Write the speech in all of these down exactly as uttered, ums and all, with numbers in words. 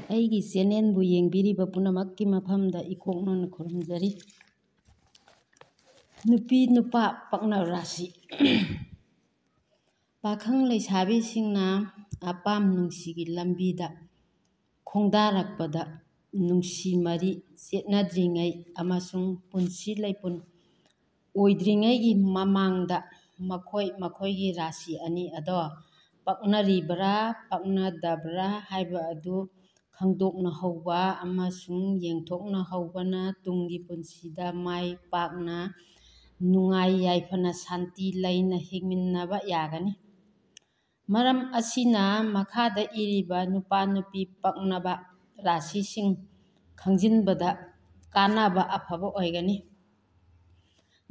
ꯑꯩꯒꯤ ꯆꯦꯅꯦꯜꯕꯨ ꯌꯦꯡꯕꯤꯔꯤꯕ ꯄꯨꯝꯅꯃꯛꯀꯤ ꯃꯐꯝꯗ ꯏꯀꯣꯛ ꯅꯣꯟꯅ ꯈꯨꯔꯨꯝꯖꯔꯤ꯫ ꯅꯨꯄꯤ ꯅꯨꯄꯥ ꯄꯛꯅꯕ ꯔꯥꯁꯤ꯫ ꯄꯥꯈꯪ ꯂꯩꯁꯥꯕꯤꯁꯤꯡꯅ ꯑꯄꯥꯝ ꯅꯨꯡꯁꯤꯒꯤ ꯂꯝꯕꯤꯗ ꯈꯣꯡꯗꯥꯔꯛꯄꯗ, ꯅꯨꯡꯁꯤ ꯃꯔꯤ ꯆꯦꯠꯅꯗ꯭ꯔꯤꯉꯩ ꯑꯃꯁꯨꯡ ꯄꯨꯟꯁꯤ ꯂꯩꯄꯨꯟ ꯑꯣꯏꯗ꯭ꯔꯤꯉꯩꯒꯤ ꯃꯃꯥꯡꯗ ꯃꯈꯣꯏ ꯃꯈꯣꯏꯒꯤ ꯔꯥꯁꯤ ꯑꯅꯤ ꯑꯗꯣ ꯄꯛꯅꯔꯤꯕ꯭ꯔꯥ ꯄꯛꯅꯗꯕ꯭ꯔꯥ ꯍꯥꯏꯕ ꯑꯗꯨ ꯈꯪꯗꯣꯛꯅꯍꯧꯕ ꯑꯃꯁꯨꯡ ꯌꯦꯡꯊꯣꯛꯅꯍꯧꯕꯅ ꯇꯨꯡꯒꯤ ꯄꯨꯟꯁꯤꯗ ꯃꯥꯏ ꯄꯥꯛꯅ, ꯅꯨꯡꯉꯥꯏ ꯌꯥꯏꯐꯅ, ꯁꯥꯟꯇꯤ ꯂꯩꯅ ꯍꯤꯡꯃꯤꯟꯅꯕ ꯌꯥꯒꯅꯤ꯫ ꯃꯔꯝ ꯑꯁꯤꯅ ꯃꯈꯥꯗ ꯏꯔꯤꯕ ꯅꯨꯄꯥ ꯅꯨꯄꯤ ꯄꯛꯅꯕ ꯔꯥꯁꯤꯁꯤꯡ ꯈꯪꯖꯤꯟꯕꯗ ꯀꯥꯟꯅꯕ ꯑꯐꯕ ꯑꯣꯏꯒꯅꯤ꯫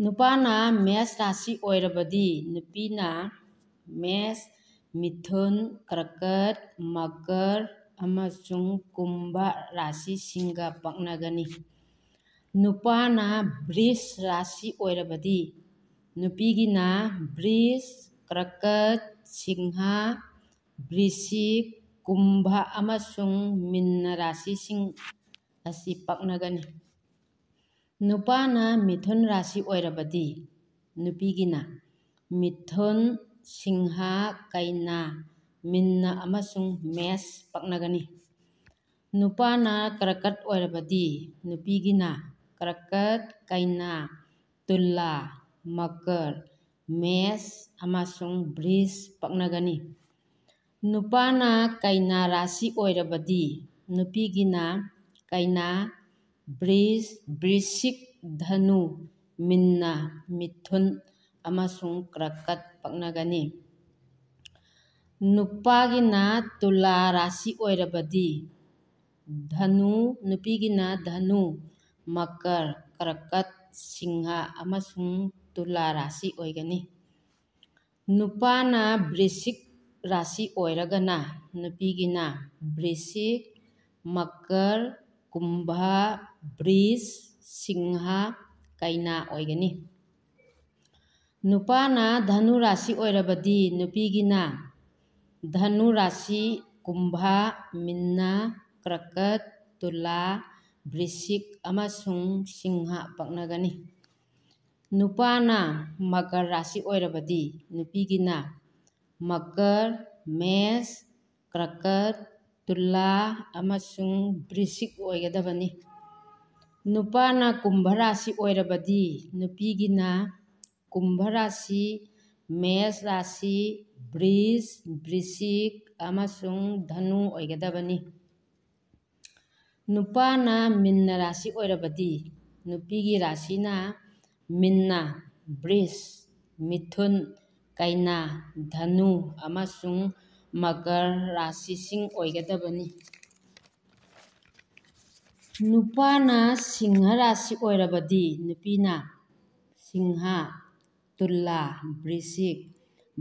ꯅꯨꯄꯥꯅ ꯃꯦꯁ ꯔꯥꯁꯤ ꯑꯣꯏꯔꯕꯗꯤ ꯅꯨꯄꯤꯅ ꯃꯦꯁ, ꯃꯤꯊꯨꯟ, ꯀꯔꯀꯠ, ꯃꯀꯔ ꯑꯃꯁꯨꯡ ꯀꯨꯝꯚ ꯔꯥꯁꯤꯁꯤꯡꯒ ꯄꯛꯅꯒꯅꯤ꯫ ꯅꯨꯄꯥꯅ ꯕ꯭ꯔꯤꯖ ꯔꯥꯁꯤ ꯑꯣꯏꯔꯕꯗꯤ ꯅꯨꯄꯤꯒꯤꯅ ꯕ꯭ꯔꯤꯖ, ꯀꯔꯀꯠ, ꯁꯤꯡꯍ, ꯕ꯭ꯔꯤꯁꯤꯛ, ꯀꯨꯝꯚ ꯑꯃꯁꯨꯡ ꯃꯤꯟꯅ ꯔꯥꯁꯤꯁꯤꯡ ꯑꯁꯤ ꯄꯛꯅꯒꯅꯤ꯫ ꯅꯨꯄꯥꯅ ꯃꯤꯊꯨꯟ ꯔꯥꯁꯤ ꯑꯣꯏꯔꯕꯗꯤ ꯅꯨꯄꯤꯒꯤꯅ ꯃꯤꯊꯨꯟ, ꯁꯤꯡꯍ, ꯀꯩꯅꯥ, ꯃꯤꯟꯅ ꯑꯃꯁꯨꯡ ꯃꯦꯁ ꯄꯛꯅꯒꯅꯤ꯫ ꯅꯨꯄꯥꯅ ꯀꯔꯀꯠ ꯑꯣꯏꯔꯕꯗꯤ ꯅꯨꯄꯤꯒꯤꯅ ꯀꯔꯀꯠ, ꯀꯩꯅꯥ, ꯇꯨꯂꯥ, ꯃꯀꯔ, ꯃꯦꯁ ꯑꯃꯁꯨꯡ ꯕ꯭ꯔꯤꯖ ꯄꯛꯅꯒꯅꯤ꯫ ꯅꯨꯄꯥꯅ ꯀꯩꯅꯥ ꯔꯥꯁꯤ ꯑꯣꯏꯔꯕꯗꯤ ꯅꯨꯄꯤꯒꯤꯅ ꯀꯩꯅꯥ, ꯕ꯭ꯔꯤꯖ, ꯕ꯭ꯔꯤꯁꯤꯛ, ꯙꯅꯨ, ꯃꯤꯟꯅ, ꯃꯤꯊꯨꯟ ꯑꯃꯁꯨꯡ ꯀ꯭ꯔꯀꯠ ꯄꯛꯅꯒꯅꯤ꯫ ꯅꯨꯄꯥꯒꯤꯅ ꯇꯨꯂꯥ ꯔꯥꯁꯤ ꯑꯣꯏꯔꯕꯗꯤ ꯙꯅꯨ, ꯅꯨꯄꯤꯒꯤꯅ ꯙꯅꯨ, ꯃꯀꯔ, ꯀꯔꯀꯠ, ꯁꯤꯡꯍ ꯑꯃꯁꯨꯡ ꯇꯨꯂꯥ ꯔꯥꯁꯤ ꯑꯣꯏꯒꯅꯤ꯫ ꯅꯨꯄꯥꯅ ꯕ꯭ꯔꯤꯁꯤꯛ ꯔꯥꯁꯤ ꯑꯣꯏꯔꯒꯅ ꯅꯨꯄꯤꯒꯤꯅ ꯕ꯭ꯔꯤꯁꯤꯛ, ꯃꯀꯔ, ꯀꯨꯝꯚ, ꯕ꯭ꯔꯤꯖ, ꯁꯤꯡꯍ, ꯀꯩꯅꯥ ꯑꯣꯏꯒꯅꯤ꯫ ꯅꯨꯄꯥꯅ ꯙꯅꯨ ꯔꯥꯁꯤ ꯑꯣꯏꯔꯕꯗꯤ ꯅꯨꯄꯤꯒꯤꯅ ꯙꯅꯨ ꯔꯥꯁꯤ, ꯀꯨꯝꯚ, ꯃꯤꯟꯅ, ꯀ꯭ꯔꯀꯠ, ꯇꯨꯂꯥ, ꯕ꯭ꯔꯤꯁꯤꯛ ꯑꯃꯁꯨꯡ ꯁꯤꯡꯍ ꯄꯛꯅꯒꯅꯤ꯫ ꯅꯨꯄꯥꯅ ꯃꯀꯔ ꯔꯥꯁꯤ ꯑꯣꯏꯔꯕꯗꯤ ꯅꯨꯄꯤꯒꯤꯅ ꯃꯀꯔ, ꯃꯦꯁ, ꯀ꯭ꯔꯀꯠ, ꯇꯨꯂꯥ ꯑꯃꯁꯨꯡ ꯕ꯭ꯔꯤꯁꯤꯛ ꯑꯣꯏꯒꯗꯕꯅꯤ꯫ ꯅꯨꯄꯥꯅ ꯀꯨꯝꯚ ꯔꯥꯁꯤ ꯑꯣꯏꯔꯕꯗꯤ ꯅꯨꯄꯤꯒꯤꯅ ꯀꯨꯝꯚ ꯔꯥꯁꯤ, ꯃꯦꯁ ꯔꯥꯁꯤ, ꯕ꯭ꯔꯤꯖ, ꯕ꯭ꯔꯤꯁꯤꯛ ꯑꯃꯁꯨꯡ ꯙꯅꯨ ꯑꯣꯏꯒꯗꯕꯅꯤ꯫ ꯅꯨꯄꯥꯅ ꯃꯤꯟꯅ ꯔꯥꯁꯤ ꯑꯣꯏꯔꯕꯗꯤ ꯅꯨꯄꯤꯒꯤ ꯔꯥꯁꯤꯅ ꯃꯤꯟꯅ, ꯕ꯭ꯔꯤꯖ, ꯃꯤꯊꯨꯟ, ꯀꯩꯅꯥ, ꯙꯅꯨ ꯑꯃꯁꯨꯡ ꯃꯀꯔ ꯔꯥꯁꯤꯁꯤꯡ ꯑꯣꯏꯒꯗꯕꯅꯤ꯫ ꯅꯨꯄꯥꯅ ꯁꯤꯡꯍ ꯔꯥꯁꯤ ꯑꯣꯏꯔꯕꯗꯤ ꯅꯨꯄꯤꯅ ꯁꯤꯡꯍ, ꯇꯨꯂꯥ, ꯕ꯭ꯔꯤꯁꯤꯛ,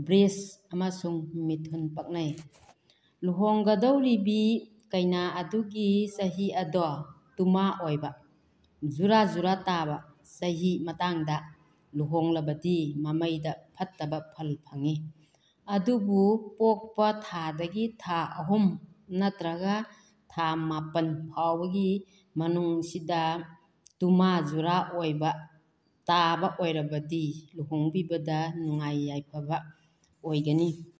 ꯕ꯭ꯔꯤꯖ ꯑꯃꯁꯨꯡ ꯃꯤꯊꯨꯟ ꯄꯛꯅꯩ꯫ ꯂꯨꯍꯣꯡꯒꯗꯧꯔꯤꯕꯤ ꯀꯩꯅꯥ ꯑꯗꯨꯒꯤ ꯆꯍꯤ ꯑꯗꯣ ꯇꯨꯃꯥ ꯑꯣꯏꯕ, ꯖꯨꯔꯥ ꯖꯨꯔꯥ ꯇꯥꯕ ꯆꯍꯤ ꯃꯇꯥꯡꯗ ꯂꯨꯍꯣꯡꯂꯕꯗꯤ ꯃꯃꯩꯗ ꯐꯠꯇꯕ ꯐꯜ ꯐꯪꯏ꯫ ꯑꯗꯨꯕꯨ ꯄꯣꯛꯄ ꯊꯥꯗꯒꯤ ꯊꯥ ꯑꯍꯨꯝ ꯅꯠꯇ꯭ꯔꯒ ꯊꯥ ꯃꯥꯄꯟ ꯐꯥꯎꯕꯒꯤ ꯃꯅꯨꯡꯁꯤꯗ ꯇꯨꯃꯥ ꯖꯨꯔꯥ ꯑꯣꯏꯕ ꯇꯥꯕ ꯑꯣꯏꯔꯕꯗꯤ ꯂꯨꯍꯣꯡꯕꯤꯕꯗ ꯅꯨꯡꯉꯥꯏ ꯌꯥꯏꯐꯕ ꯑꯣꯏꯒꯅꯤ꯫